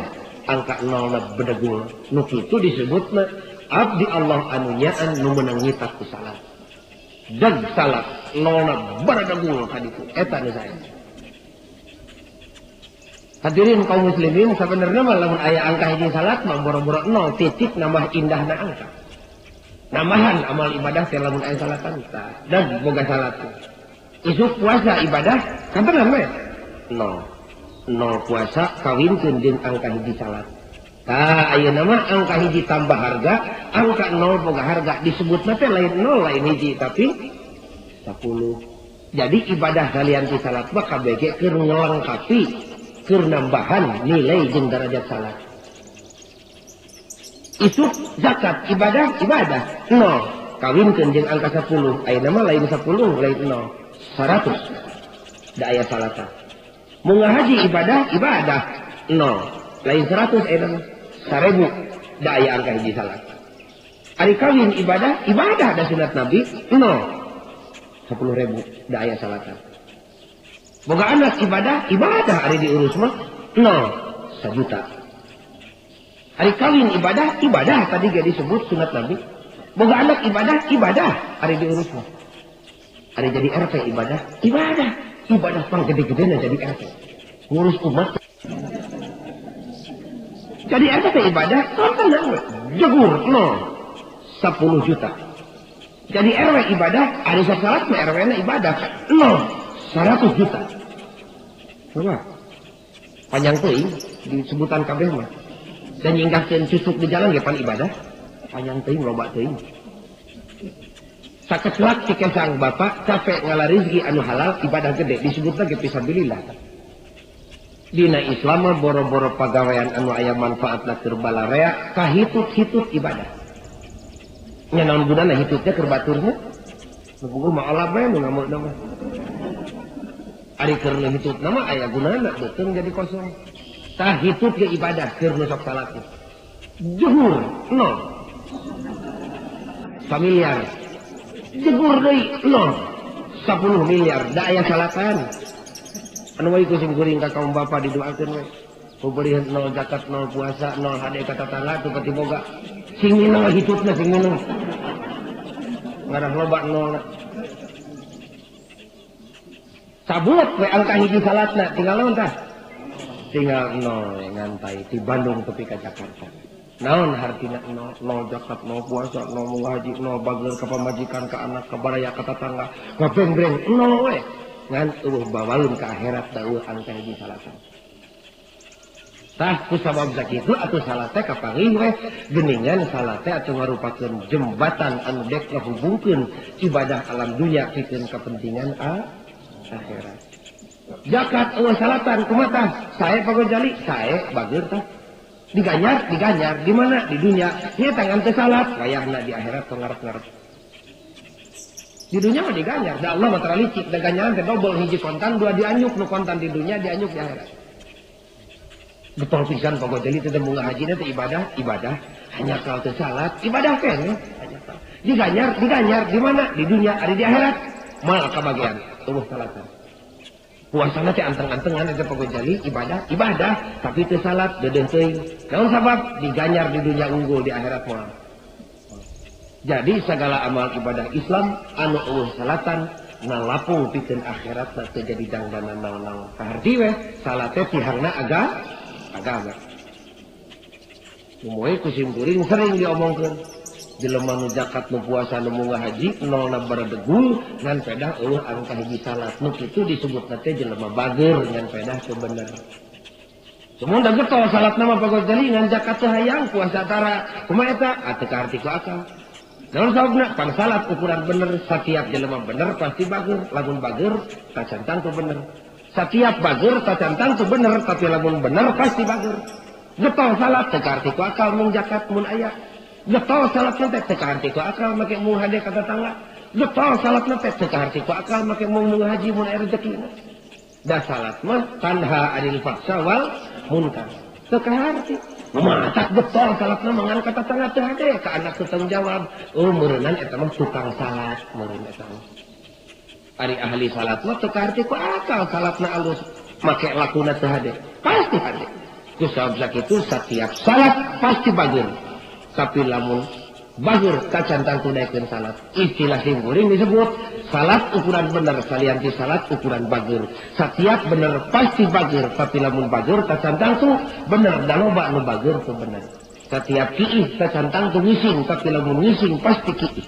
angka 0 na bedegul. Nu kitu disebutna abdi Allah anu nyaan nu meunang nyitak ku salat. Deg salat 0 na baradegul kaditu eta nu sae. Hadirin kaum muslimin, sabenerna mah lamun aya angka hiji salat mah boro-boro 0 titik nambah indahna angka. Nambahan amal ibadah teh lamun aya salatan tah dan boga salat. Isuk puasa ibadah kabener we 0. 0 puasa kawinkeun jeung angka hiji salat. Tah ayeuna mah angka hiji tambah harga, angka 0 boga harga disebutna teh lain 0 lain hiji tapi 10. Jadi ibadah kalian ti salat mah kabeh keur ngelengkapi, keur nambahan nilai jeung derajat salat. Isuk zakat ibadah ibadah 0 kawinkeun jeung angka 10, ayeuna mah lain 10 lain 0. 100 da aya salatan. Mun ngahaji ibadah ibadah 0 lain 100 ayeuna mah 1000 da aya angka hiji salat. Ari kawin ibadah ibadah da sunat Nabi 0 10.000 da aya salatan. Boga anak ibadah, ibadah ari diurus mah 0 sajuta. Ari kawin ibadah, ibadah tadi ge disebut sunat Nabi. Boga anak ibadah, ibadah ari diurus mah. Ari jadi RT ibadah, ibadah, ibadah pang gede-gedena jadi RT. Ngurus umat. Jadi RT ibadah, tenang we. Jegur 0 10 juta. Jadi RW ibadah, ari salat mah RW-na ibadah 0 100 juta. Coba. Panjang teuing disebutan kabeh mah. Dan nyingkahkeun susuk di jalan ge pan ibadah. Panjang teuing loba teuing. Sakecelak si kesang bapak capek ngala rezeki anu halal ibadah gede disebutna ge fisabilillah. Dina Islam mah boro-boro pagawean anu aya manfaatna keur balarea kahitut-hitut ibadah. Nya naon gunana hitutnya keur baturna? Nu puguh mah alab we nu ngamukna mah. Ari keur nu hitutna mah aya gunana beuteung jadi kosong. Tah hitut ge ibadah keur nu sok salat. Juhur 0. Familiar. Jegur deui 0. 10 miliar da aya salatan. Anu we ku sim kuring ka kaum bapa didoakeun we. Pemberian 0 zakat 0 puasa 0 hade ka tetangga teu pati boga. Sing minang hitutna sing minang. Ngarah loba 0. Cabut we angka hiji salatna tinggal naon tah? Tinggal 0 ngantai ti Bandung tepi ka Jakarta. Naon hartina 0, 0 zakat, 0 puasa, 0 haji, 0 bager ka pamajikan, ka anak, ka baraya, ka tetangga, ngabengbreng 0 we. Ngan eueuh bawalun ka akhirat da eueuh angka hiji salatan. Tah ku sabab sakitu atuh salat teh kapanggih we geuningan salat teh atuh ngarupakeun jembatan anu dek ngahubungkeun ibadah alam dunya pikeun kepentingan akhirat. Zakat eueuh salatan kumaha tah? Sae pagojali, sae bager tah. Diganyar, diganyar di mana? Di dunia. Ieu tangan teu salat, wayahna di akhirat tong ngarep-ngarep. Di dunia mah diganyar, da Allah mah tara licik, da ganyaran teh dobel hiji kontan, dua dianyuk, nu kontan di dunia dianyuk di akhirat. Betul pisan pagojali teh bunga haji teh ibadah, ibadah hanya kalau teu salat, ibadah keneh. Diganyar, diganyar di mana? Di dunia, ari di akhirat moal kabagian eueuh salatan. Puasana teh anteng-antengan eta pagojali ibadah, ibadah tapi teu salat deudeuh teuing. Naon sabab? Diganyar di dunia unggul di akhirat moal. Jadi segala amal ibadah Islam anu eueuh salatan nalapung pikeun akhirat teu jadi dangdanan naon-naon. Kaharti we salat teh tihangna agama. Moe ku simkuring sering diomongkeun. Jelema nu zakat nu puasa nu munggah haji nolna baradegul ngan pedah eueuh angka hiji salat nu kitu disebutna teh jelema bager ngan pedah teu bener. Sumun da getol salatna mah pagojali ngan zakat teu hayang puasa tara kumaha eta atuh kaharti ku akal. Naon sababna? Pan salat ukuran bener satiap jelema bener pasti bager, lamun bager tacantang teu bener. Satiap bager tacantang teu bener tapi lamun bener pasti bager. Getol salat teu kaharti ku akal mung zakat mun aya. Getol salat teh teu kaharti ku akal make mung hade ka tetangga. Getol salat teh teu kaharti ku akal make mung haji mun aya rezekina. Da salat mah tanha anil fahsya wal munkar. Teu kaharti. Matak getol salatna mah ngan ka tetangga teu hade ka anak teu tanggung jawab. Oh meureunnan eta mah tukang salat meureun eta mah. Ari ahli salat mah teu kaharti ku akal salatna alus make lakuna teu hade. Pasti hade. Ku sabab sakitu satiap salat pasti bager. Tapi lamun bager kacantang tunaikeun salat. Istilah simkuring disebut salat ukuran bener salian ti salat ukuran bager. Satiap bener pasti bager, tapi lamun bager kacantang tu bener da loba nu bager tu bener. Satiap kiih kacantang tu ngising, tapi lamun ngising pasti kiih.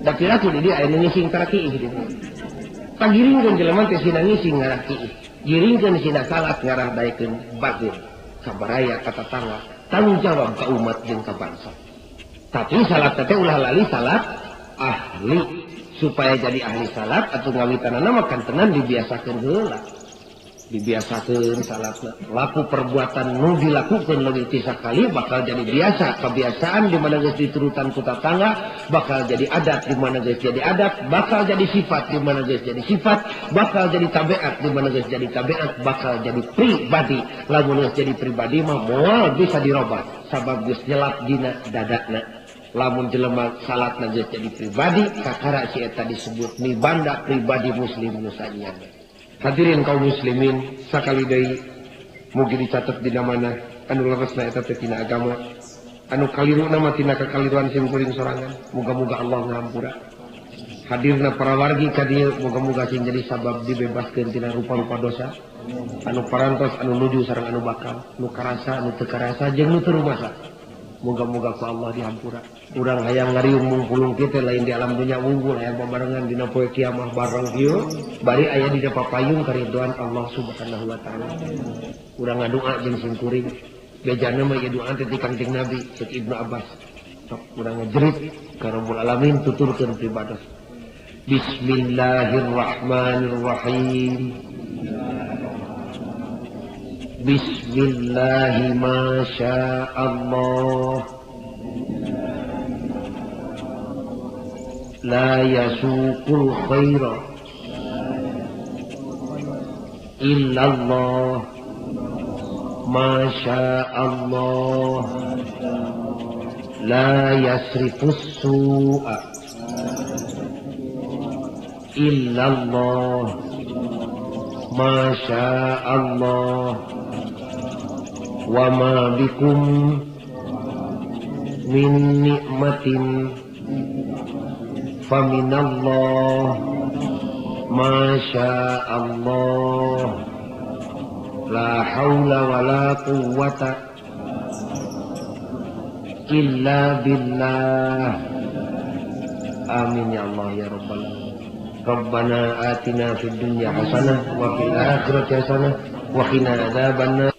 Da piraku di dieu aya nu ngising tara kiih di dieu. Pagiringkeun jelema teh sina ngising ngarah kiih. Giringkeun sina salat ngarah daekeun bager. Kabaraya ka tetangga, tanggung jawab ka umat jeung ka bangsa. Tapi salat teh ulah lali salat ahli supaya jadi ahli salat atau ngawitanana mah kantenan dibiasakeun heula. Dibiasakeun salatna. Laku perbuatan nu dilakukeun leuwih ti sakali bakal jadi biasa. Kebiasaan di mana geus diturutan ku tatangga bakal jadi adat, di mana geus jadi adat bakal jadi sifat, di mana geus jadi sifat bakal jadi tabiat, di mana geus jadi tabiat bakal jadi pribadi. Lamun geus jadi pribadi mah moal bisa dirobah sabab geus nyelap dina dadana. Lamun jelema salatna geus jadi pribadi kakara si eta disebut mibanda pribadi muslim nu sanyana. Hadirin kaum muslimin sakali deui mugi dicatet dina mana anu leresna eta teh tina agama anu kaliruna mah tina kakaliruan sim kuring sorangan muga-muga Allah ngahampura. Hadirna para wargi ka dieu muga-muga sing jadi sabab dibebaskeun tina rupa-rupa dosa anu parantos anu nuju sareng anu bakal nu karasa anu teu karasa jeung nu teu rumasa. Muga-muga ku Allah dihampura. Urang hayang ngariung mungpulung kieu teh lain di alam dunya unggul hayang babarengan dina poe kiamah bareng kieu bari aya dina papayung karidhoan Allah Subhanahu wa taala. Urang ngadoa jeung sim kuring bejana mah ieu doa teh ti Kangjeng Nabi ceuk Ibnu Abbas. Sok urang ngajerit ka Rabbul Alamin tuturkeun pribados. Bismillahirrahmanirrahim. Bismillahi ma syaa Allah. La yasuqul khaira illallah. Ma syaa Allah. La yasrifus su'a illallah. Ma syaa Allah. Wa ma bikum min nikmatin faminallah. Ma syaa Allah. La haula wa la quwwata illa billah. Amin ya Allah ya Rabbal alamin. Rabbana atina fid dunya hasanah wa fil akhirati hasanah wa qina adzabannar.